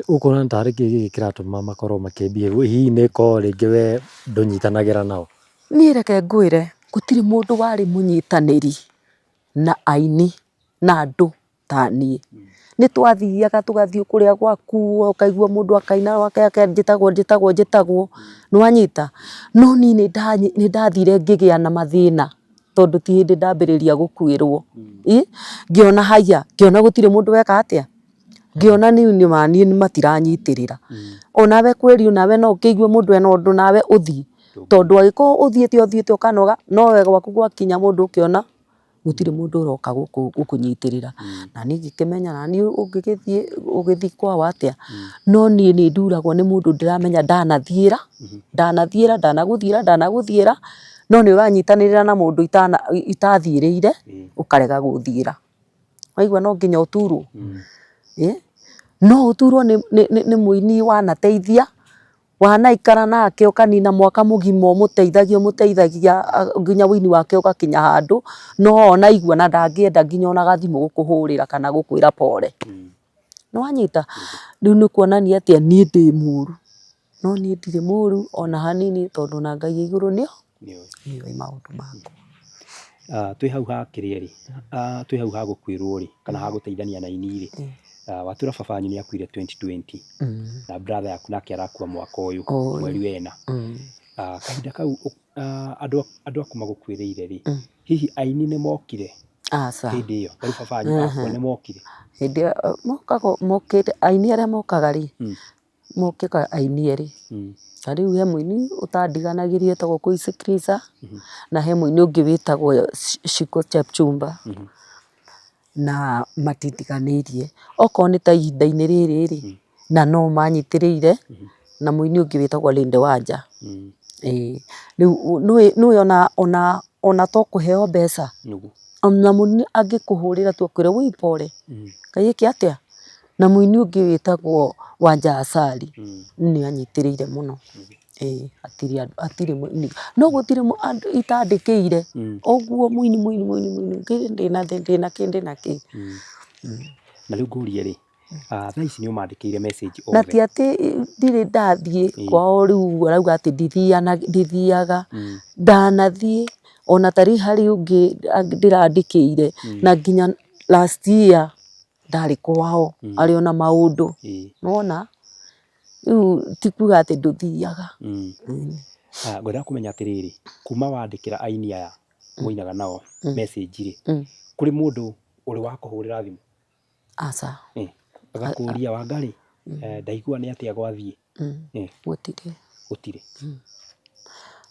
Ũkuona tarĩ kĩĩ gĩkĩ kĩratũma makorwo makĩ behave hihi nĩ korwo rĩngĩ we ndũnyitanagĩra nao? Niĩ reke ngwĩre gũtirĩ mũndũ warĩ mũnyitanĩri na aini na andũ ta niĩ. Nĩ twathiaga tũgathiĩ kũrĩa gwaku ũkaigua mũndũ akaina njĩtagwo njĩtagwo njĩtagwo, nĩ wanyita? No niĩ nĩ ndathire ngĩgĩa na mathĩna. Tondũ ti hĩndĩ ndambĩrĩria gũkuĩrwo, ngĩona haiya, ngĩona gũtirĩ mũndũ weka atĩa, ngĩona niĩ nĩma niĩ matiranyitĩrĩra. Onawe kweri onawe no ũkĩigue mũndũ ena ũndũ nawe ũthiĩ, tondũ angĩkorwo ũthiĩte ũthiĩte ũkanoga, nowe gwaku gwakinya mũndũ ũkĩona gũtirĩ mũndũ ũroka gũkũnyitĩrĩra. Na niĩ ngĩkĩmenya naniĩ ũngĩgĩthiĩ ũgĩthiĩ kwao atĩa, no niĩ nĩ nduragwo nĩ mũndũ ndĩramenya ndanathiĩra, ndanathiĩra, ndanagũthiĩra, ndanagũthiĩra. No nĩ ũranyitanĩrĩra na mũndũ itathiĩrĩire, ũkarega gũthiĩra. Waigua no nginya ũturwo? No ũturwo nĩ mũini wanateithia, wanaikara nake ũkanina mwaka mũgima ũmũteithagia ũmũteithagia nginya ũini wake ũgakinya handũ, no ona aigua na ndangĩenda nginya ona gathimũ gũkũhũrĩra kana gũkwĩra pole. Nĩ wanyita? Rĩu nĩ kuonania atĩa niĩ ndĩ mũru. No niĩ ndirĩ mũru ona hanini tondũ ona Ngai e igũrũ nĩoĩ maũndũ makwa. Twĩ hau ha kĩrĩa rĩ, twĩ hau ha gũkuĩrwo rĩ, kana ha gũteithania na aini rĩ, watwĩra baba wanyu nĩ akuire 2020 na brother yaku nake arakua mwaka ũyũ mweri wa ĩna. Kahinda kau andũ aku magũkuĩrĩire rĩ, hihi aini nĩ mokire Aca. hĩndĩ ĩyo? Ta rĩu baba wanyu akua nĩ mokire? Hĩndĩ ĩyo mokaga mokĩte aini arĩa mokaga rĩ, mokĩte aini erĩ. Ta rĩu he mũini ũtandiganagĩria wĩtagwo Quincy Chris, na he mũini ũngĩ wĩtagwo Shiko Chepchumba, na matindiganĩirie. Okorwo nĩ ta ihinda-inĩ rĩrĩ rĩ, na no manyitĩrĩire, na mũini ũngĩ wĩtagwo Lindi Wanja. Ĩĩ, rĩu nĩũĩ ona to kũheo mbeca, ona mũini angĩkũhũrĩra tu akwĩre woi pole, Ngai eke atĩa? Na mũini ũngĩ wĩtagwo Wanja Asali nĩ anyitĩrĩire mũno, ĩĩ hatirĩ andũ hatirĩ mũini, no gũtirĩ andũ itandĩkĩire, ũguo mũini mũini mũini mũini ndĩna ndĩna kĩ ndĩna kĩ. Na rĩu ngũrie rĩ, thaa ici nĩ ũmandĩkĩire message Na othe? ti atĩ ndirĩ ndathiĩ kwao rĩu arauga atĩ ndithiaga, ndanathiĩ ona ta rĩu harĩ ũngĩ ndĩrandĩkĩire na nginya last year ndarĩ kwao arĩ ona maũndũ, nĩwona? Rĩu ti kuga atĩ ndũthiaga. Ngwendaga kũmenya atĩrĩrĩ, kuma wandĩkĩra aini aya mũinaga nao message rĩ, kũrĩ mũndũ ũrĩ wakũhũrĩra thimũ? Aca. Agakũria Wangarĩ, ndaigua nĩ atĩa gwathiĩ? Gũtirĩ. Gũtirĩ?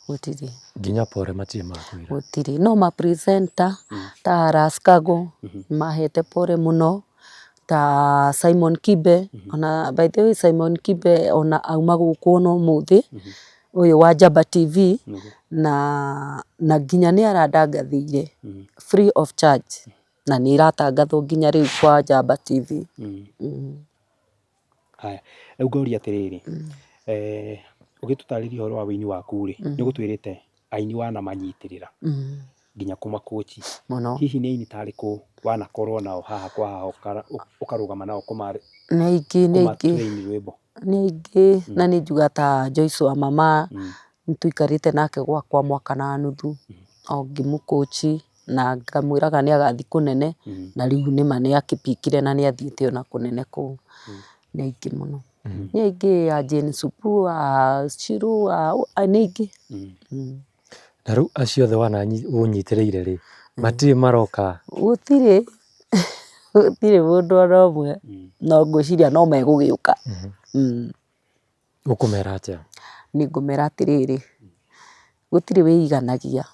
Gũtirĩ. Nginya pore matirĩ makwĩra? Gũtirĩ, no ma presenter ta Rascago nĩ mahete pore mũno, ta Simon Kibe, ona by the way Simon Kibe ona auma gũkũ ona ũmũthĩ, ũyũ wa Njamba TV, na nginya nĩ arandangathĩire free of charge, na nĩ ĩratangathwo nginya rĩu kwa Njamba TV. Haya, rĩu ngũria atĩrĩrĩ, ũgĩtũtarĩria ũhoro wa ũini waku rĩ, nĩ ũgũtwĩrĩte aini wanamanyitĩrĩra nginya kũmakochi. Mũno. Hihi nĩ aini ta arĩkũ wanakorwo nao haha kwa haha ũkarũgama nao Nĩ aingĩ, nĩ aingĩ. kũma train rwĩmbo? Nĩ aingĩ na nĩ njugaga ta Joyce wa Mama, nĩ tũikarĩte nake gwakwa mwaka na nuthu, o ngĩmũ coach na ngamwĩraga nĩ agathiĩ kũnene, na rĩu nĩma nĩ akĩ pick ire na nĩ athiĩte ona kũnene kũu. Nĩ aingĩ mũno, nĩ aingĩ a Jane Supu, a Shirũ, nĩ aingĩ. Na rĩu acio othe ũnyitĩrĩire rĩ, matirĩ maroka? Gũtirĩ, gũtirĩ mũndũ ona ũmwe, no ngwĩciria no megũgĩũka. Ũkũmera atĩa? Niĩ ngũmera atĩrĩrĩ, gũtirĩ wĩiganagia,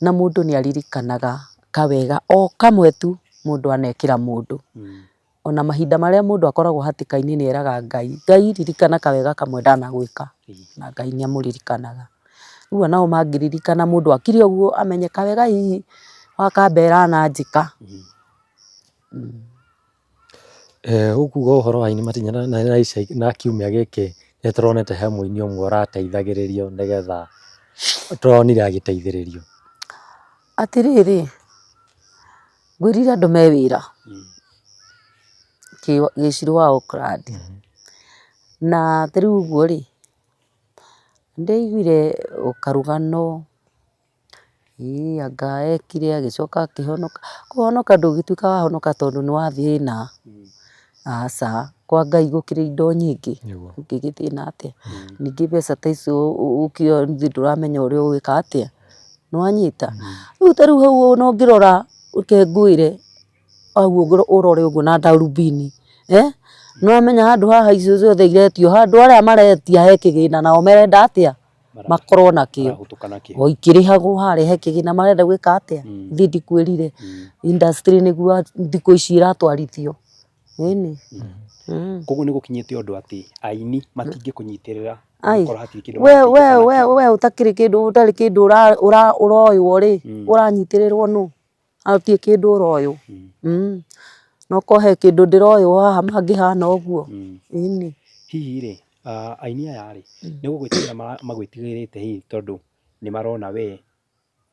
na mũndũ nĩ aririkanaga kawega o kamwe tu mũndũ anekĩra mũndũ. Ona mahinda marĩa mũndũ akoragwo hatĩka-inĩ nĩ eraga Ngai, Ngai ririkana kawega kamwe ndanagwĩka, na Ngai nĩ amũririkanaga. Rĩu onao mangĩririkana mũndũ akire ũguo amenye kawega hihi wakambera ananjĩka. Ũkuga ũhoro wa aini na kiumia gĩkĩ nĩ tũronete he mũini ũmwe ũrateithagĩrĩrio nĩgetha tũronire agĩteithĩrĩrio. Atĩrĩrĩ, ngwĩrire andũ me wĩra, Gĩcirũ wa Oakland, na ta rĩu ũguo rĩ, nĩndaiguire karũgano Ĩĩ anga ekire agĩcoka akĩhonoka, kũhonoka ndũngĩtuĩka wahonoka tondũ nĩ wathĩna, aca, kwa Ngai gũkĩrĩ indo nyingĩ, ũngĩgĩthĩna atĩa. Ningĩ mbeca ta icio ũkĩoya ndũramenya ũrĩa ũgwĩka atĩa, nĩ wanyita? Rĩu ta rĩu hau ona ũngĩrora reke ngwĩre, hau ũrore ũguo na ndarubini, nĩ ũramenya handũ haha icio ciothe iretio, handũ arĩa maretia he kĩgĩna nao marenda atĩa? Makorwo nakĩo. O ikĩrĩhagwo harĩa he kĩgĩna marenda gwĩka atĩa? Ithe ndikwĩrire industry nĩguo thikũ ici ĩratwarithio. Ĩni. Koguo nĩ gũkinyĩte ũndũ atĩ aini matingĩkũnyitĩrĩra Ai, angĩkorwo hatirĩ kĩndũ we we marateithĩka we nakĩo. we ũtakĩrĩ kĩndũ ũtarĩ kĩndũ ũroywo rĩ, ũranyitĩrĩrwo nũ? Hatirĩ kĩndũ ũroywo. No korwo he kĩndũ ndĩroywo haha mangĩhana ũguo. Ĩni. Hihi rĩ, aini aya rĩ, nĩ gũgwĩtigĩra magwĩtigĩrĩte hihi tondũ nĩ marona we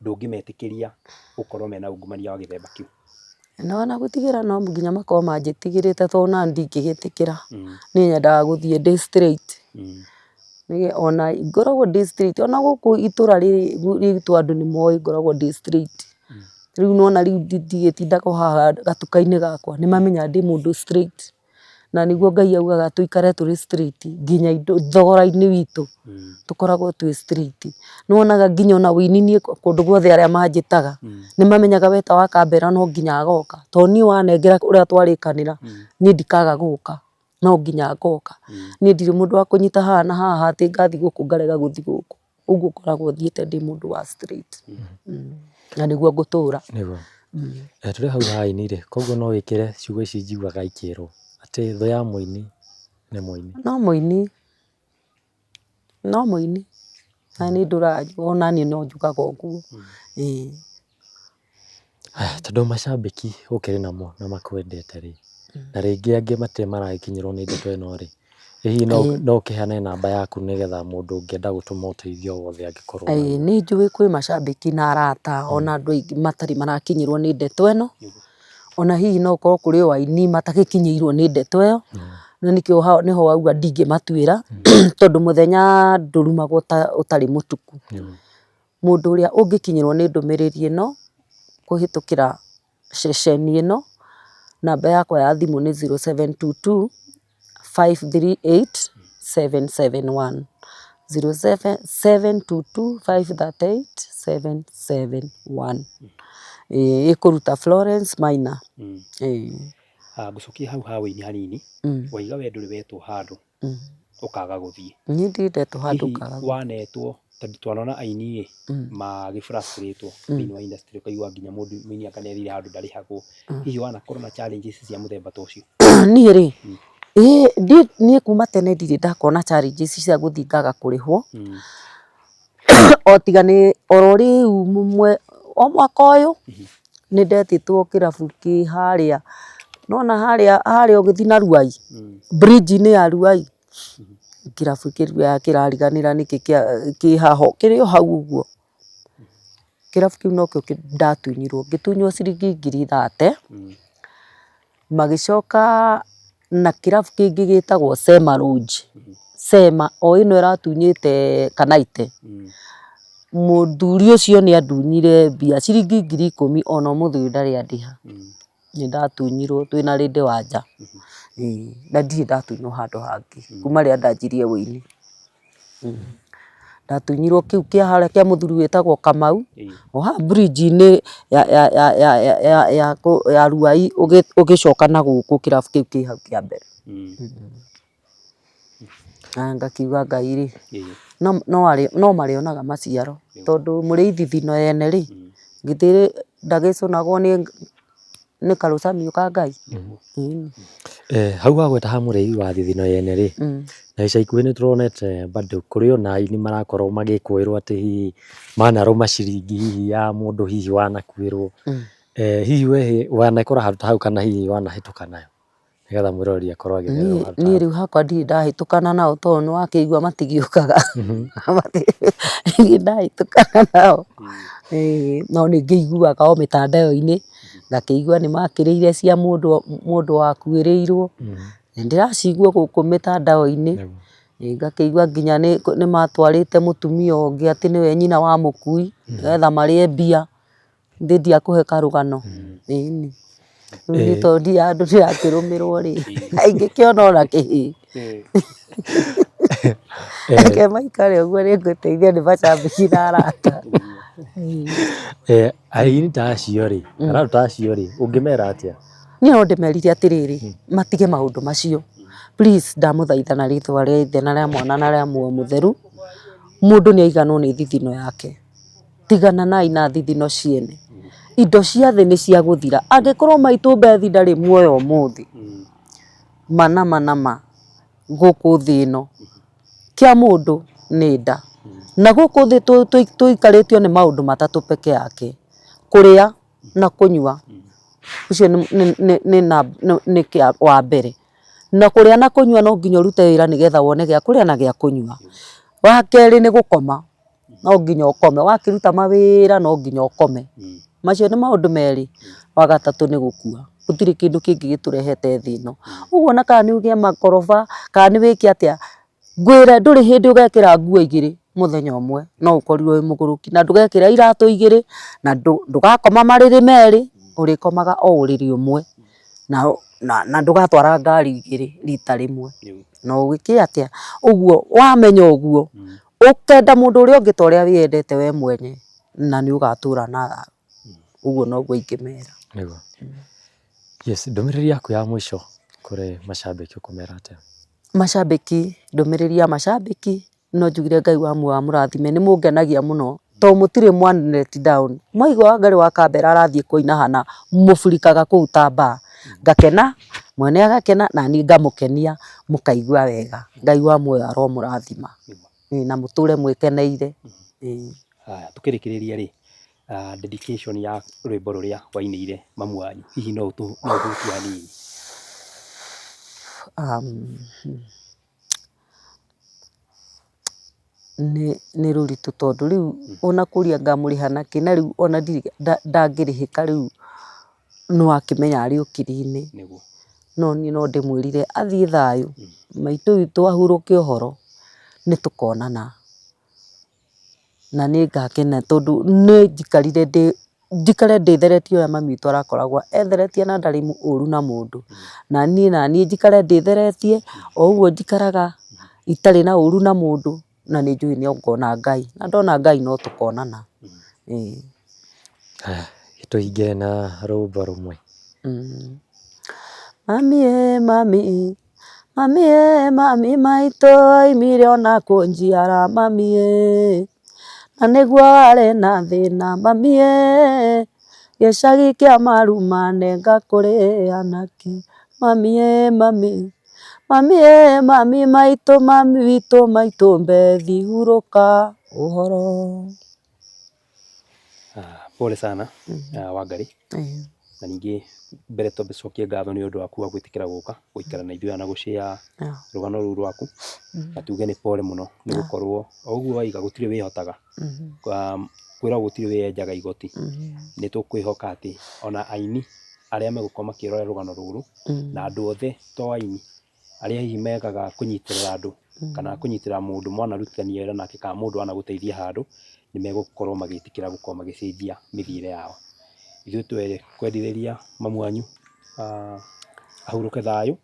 ndũngĩmetĩkĩria gũkorwo mena ungumania wa gĩthemba kĩu? Nĩ wona gũtigĩra no nginya makorwo manjĩtigĩrĩte tondũ ona niĩ ndingĩgĩtĩkĩra. Niĩ nyendaga gũthiĩ ndĩ straight. Ona ngoragwo ndĩ straight ona gũkũ itũra rĩrĩ ritũ andũ nĩ moĩ ngoragwo ndĩ straight. Rĩu nĩ wona rĩu ndigĩtindaga o haha gatuka-inĩ gakwa, nĩ mamenyaga ndĩ mũndũ straight. Na nĩguo Ngai augaga tũikare tũrĩ straight nginya indo thogora-inĩ witũ tũkoragwo twĩ straight. Nĩ wonaga nginya ona ũini niĩ kũndũ guothe arĩa manjĩtaga, nĩ mamenyaga weta wa Kambera no nginya agoka, tondũ niĩ wanengera ũrĩa twarĩkanĩra, niĩ ndikaga gũka. No nginya ngoka. Niĩ ndirĩ mũndũ wa kũnyita haha na haha atĩ ngathiĩ gũkũ ngarega gũthiĩ gũkũ. Ũguo ngoragwo thiĩte ndĩ mũndũ wa straight. Na nĩguo ngũtũra. Nĩguo. Tũrĩ hau ha aini rĩ, koguo no wĩkĩre ciugo ici njiguaga ikĩrwo, atĩ thũ ya mũini nĩ mũini. No mũini, no mũini. Na niĩ ndũraga ona niĩ no njugaga ũguo, ĩĩ. Haya, tondũ macambĩki ũkĩrĩ namo na makwendete rĩ, na rĩngĩ angĩ matirĩ maragĩkinyĩrwo nĩ ndeto ĩno rĩ, ĩ hihi no ũkĩheane namba yaku nĩgetha mũndũ ũngĩenda gũtũma ũteithio o wothe angĩkorwo Ĩĩ nĩ njũĩ kwĩ macambĩki na arata ona andũ aingĩ matarĩ marakinyĩrwo nĩ ndeto ĩno, ona hihi no gũkorwo kũrĩ o aini matagĩkinyĩirwo nĩ ndeto ĩyo, na nĩkĩo nĩho wauga ndingĩmatuĩra, tondũ mũthenya ndũrumagwo ũtarĩ mũtuku. Mũndũ ũrĩa ũngĩkinyĩrwo nĩ ndũmĩrĩri ĩno, kũhĩtũkĩra ceceni ĩno, namba yakwa ya thimũ nĩ zero seven two two, five three eight, seven seven one, zero seven two two, five thirty eight, seven seven one. Ĩĩ ĩkũruta Florence Maina. Ĩĩ. Ngũcokie hau ha ũini hanini, waiga we ndũrĩ wetwo handũ. ũkaga gũthiĩ. Niĩ ndirĩ ndetwo handũ Hihi ngaga gũthiĩ. wanetwo tondũ twanona aini ĩ magĩ frustrate thĩinĩ wa industry ũkaigua nginya mũndũ mũini anga nĩ athire handũ ndarĩhagwo. Hihi wanakorwo na challenges cia mũthemba ta ũcio? Niĩ rĩ, ĩĩ niĩ kuma tene ndirĩ ndakorwo na challenges cia gũthiĩ ngaga kũrĩhwo, o tiga nĩ oro rĩu o mwaka ũyũ nĩ ndetĩtwo kĩrabu kĩ harĩa, nĩ wona harĩa harĩa ũgĩthiĩ na Ruai, bridge -inĩ ya Ruai, kĩrabu kĩu kĩrariganĩra nĩkĩ kĩ haha kĩrĩ o hau ũguo. Kĩrabu kĩu nokĩo ndatunyirwo, ngĩtunywo ciringi ngiri thate. Magĩcoka na kĩrabu kĩngĩ gĩtagwo Sema Lodge, Sema o ĩno ĩratunyĩte Kanaite, mũthuri ũcio nĩ andunyire mbia ciringi 10,000 ona ũmũthĩ ũyũ ndarĩ andĩha. Nĩ ndatunyirwo twĩna Lady Wanja, ĩĩ na ndirĩ ndatunywo handũ hangĩ kuma rĩrĩa ndanjirie ũini. Ndatunyirwo kĩu kĩa harĩa kĩa mũthuri wĩtagwo Kamau, o haha bridge -inĩ ya Ruai ũgĩcoka na gũkũ kĩrabu kĩu kĩ hau kĩa mbere. Na ngakiuga Ngai rĩ, no marĩonaga maciaro, tondũ mũrĩithi thino yene rĩ, githĩ ndagĩcũnagwo nĩ karũcamio ka Ngai? Ĩni. Hau wagweta ha mũrĩithi wa thithino yene rĩ, na ica ikuhĩ nĩ tũronete bado kũrĩ ona aini marakorwo magĩkũĩrwo atĩ hihi manarũma ciringi hihi ya mũndũ hihi wanakuĩrwo. Hihi we wanekora handũ ta hau kana hihi wanahĩtũka nayo? Nĩgetha mwĩroreri akorwo agĩtherema handũ ta Niĩ hau. rĩu hakwa ndirĩ ndahĩtũkana nao tondũ nĩ wakĩigua matigĩũkaga. Ndirĩ ndahĩtũkana nao, no nĩ ngĩiguaga o mĩtandao-inĩ, ngakĩigua nĩ makĩrĩire cia mũndũ mũndũ wakuĩrĩirwo, nĩ ndĩracigua gũkũ mĩtandao-inĩ, ngakĩigua nginya nĩ matwarĩte mũtumia ũngĩ atĩ nĩwe nyina wa mũkui, nĩgetha marĩe mbia. Githĩ ndiakũhe karũgano? Ĩni. Rĩu niĩ tondũ ndirĩ handũ ndĩrakĩrũmĩrwo rĩ, ingĩkĩona ona kĩhĩĩ. Reke maikare ũguo nĩngũteithio nĩ macambĩki na arata. Aini ta acio rĩ, kana andũ ta acio rĩ, ũngĩmera atĩa? Niĩ no ndĩmerire atĩrĩrĩ, matige maũndũ macio. Please ndamũthaitha na rĩtwa rĩa ithe na rĩa mwana na rĩa muoyo mũtheru, mũndũ nĩ aiganwo nĩ thithino yake. Tigananai na thithino ciene. Indo cia thĩ nĩ cia gũthira. Angĩkorwo maitũ Bethi ndarĩ muoyo ũmũthĩ, ma na ma na ma gũkũ thĩ ĩno, kĩa mũndũ nĩ nda. Na gũkũ thĩ tũikarĩtio nĩ maũndũ matatũ peke yake, kũrĩa na kũnyua, ũcio nĩ wa mbere. Na kũrĩa na kũnyua no nginya ũrute wĩra nĩgetha wone gĩa kũrĩa na gĩa kũnyua. Wa kerĩ nĩ gũkoma. No nginya ũkome, wakĩruta mawĩra no nginya ũkome. Macio nĩ maũndũ merĩ. Wa gatatũ nĩ gũkua, gũtirĩ kĩndũ kĩngĩ gĩtũrehete thĩ ĩno. Ũguo ona kana nĩ ũgĩe makoroba, kana nĩ wĩke atĩa, Ngwĩre ndũrĩ hĩndĩ ũgekĩra nguo igĩrĩ mũthenya ũmwe no ũkorirwo wĩ mũgũrũki, na ndũgekĩra iratũ igĩrĩ, na ndũgakoma marĩrĩ merĩ, ũrĩkomaga o ũrĩrĩ ũmwe, na ndũgatwara ngari igĩrĩ rita rĩmwe, na ũgĩke atĩa, ũguo wamenya ũguo, ũkenda mũndũ ũrĩa ũngĩ ta ũrĩa wĩyendete we mwene, na nĩ ũgatũra na thayũ, ũguo noguo ingĩmera. Nĩguo. Yes, ndũmĩrĩri yaku ya mũico kũrĩ macambĩki ũkũmera atĩa? Macambĩki, ndũmĩrĩri ya macambĩki, no njugire Ngai wa muoyo amũrathime, nĩ mũngenagia mũno, tondũ mũtirĩ mwa let down. Mwaigua Wangarĩ wa Kambera arathiĩ kũina hana, mũburikaga kũu ta mbaa. Ngakena, mwene agakena, na niĩ ngamũkenia, mũkaigua wega. Ngai wa muoyo aromũrathima, na mũtũre mwĩkeneire. Haya, tũkĩrĩkĩrĩria rĩ, dedication ya rwĩmbo rũrĩa wainĩire mamu wanyu, hihi no ũhutie hanini? Nĩ rũritũ tondũ rĩu ona kũria ngamũrĩha nakĩ na rĩu ona ndirĩ ndangĩrĩhĩka rĩu nĩ wakĩmenya arĩ ũkiri-inĩ. No niĩ no ndĩmwĩrire athiĩ thayũ, maitũ witũ ahurũke ũhoro, nĩ tũkonana. Na nĩ ngakena tondũ nĩ njikarire ndĩ njikare ndĩtheretie ũrĩa mami witũ arakoragwo etheretie na ndarĩ ũru na mũndũ. Na niĩ naniĩ njikare ndĩtheretie o ũguo njikaraga itarĩ na ũru na mũndũ na nĩ njũĩ no ngona Ngai, na ndona Ngai no tũkonana, ĩĩ. Haya, tũhinge na rwĩmbo rũmwe. Mami ĩ mami, mami ĩ mami maitũ oimire ona kũnjiara mami ĩ, na nĩguo warĩ na thĩna mami ĩ, gĩcagi kĩa maruma nĩngakũrĩa nakĩ mami ĩ mami, mami ĩ mami maitũ mami witũ maitũ Bethi hurũka ũhoro. Pole sana Wangarĩ, na ningĩ mbere twambe tũcokie ngatho nĩ ũndũ waku wa gwĩtĩkĩra gũka gũikara na ithuĩ haha na gũ share rũgano rũu rwaku, na tuge nĩ pole mũno nĩ gũkorwo o ũguo waiga gũtirĩ wĩhotaga, kwĩragwo gũtirĩ wĩyenjaga igoti, nĩ tũkwĩhoka atĩ ona aini arĩa megũkorwo makĩrora rũgano rũrũ na andũ othe to aini arĩa hihi megaga kũnyitĩrĩra andũ kana kũnyitĩrĩra mũndũ mwanarutithania wĩra nake kana mũndũ wanagũteithia handũ, nĩ megũkorwo magĩtĩkĩra gũkorwo magĩcenjia mĩthiĩre yao. Ithuĩ twekwendithĩria mamu wanyu ahurũke thayũ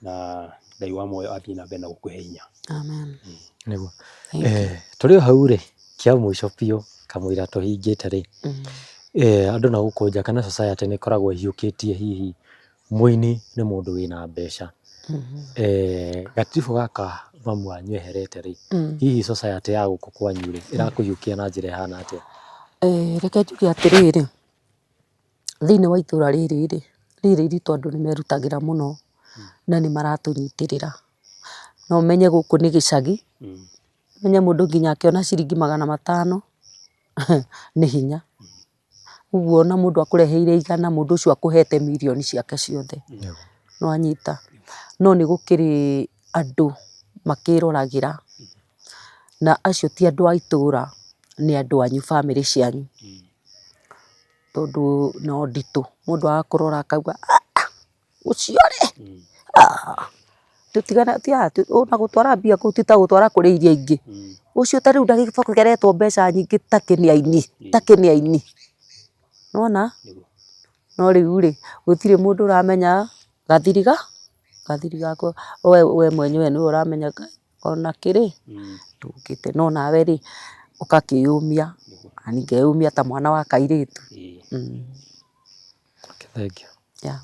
na Ngai wa muoyo athiĩ na mbere na gũkũhe hinya. Amen. Nĩguo. Tũrĩ o hau rĩ, kĩa mũico biũ kamũira tũhingĩte rĩ, andũ na gũkũ nja kana society nĩ ĩkoragwo ĩhiũkĩtie hihi Mũini nĩ mũndũ wĩna mbeca. Gatiribũ gaka mamu wanyu eherete rĩ, hihi society ya gũkũ kwanyu rĩ, ĩrakũhiũkia na njĩra ĩhana atĩa? Reke njuge atĩrĩrĩ, thĩiniĩ wa itũra rĩrĩ rĩ, rĩrĩ ritũ andũ nĩ merutagĩra mũno na nĩ maratũnyitĩrĩra. No ũmenye gũkũ nĩ gĩcagi, ũmenye mũndũ nginya akĩona ciringi magana matano nĩ hinya. Ũguo ona mũndũ akũreheire igana mũndũ ũcio akũhete mirioni ciake ciothe, nĩ wanyita? No nĩ gũkĩrĩ andũ makĩroragĩra, na acio ti andũ a itũra, nĩ andũ anyu bamĩrĩ cianyu, tondũ no nditũ mũndũ agakũrora akauga ũcio rĩ, ona gũtwara mbia kũu ti ta gũtwara kũrĩ iria ingĩ. Ũcio ta rĩu ndagĩbokeretwo mbeca nyingĩ ta kĩ nĩ aini, ta kĩ nĩ aini. Nĩ wona? No rĩu rĩ, gũtirĩ mũndũ ũramenya gathiri gaku we mwenyewe nĩwe ũramenya ona kĩ rĩ, ndũkĩte. No nawe rĩ, ũgakĩyũmia, na niĩ ngeyũmia ta mwana wa kairĩtu. Thengiũ. Yeah.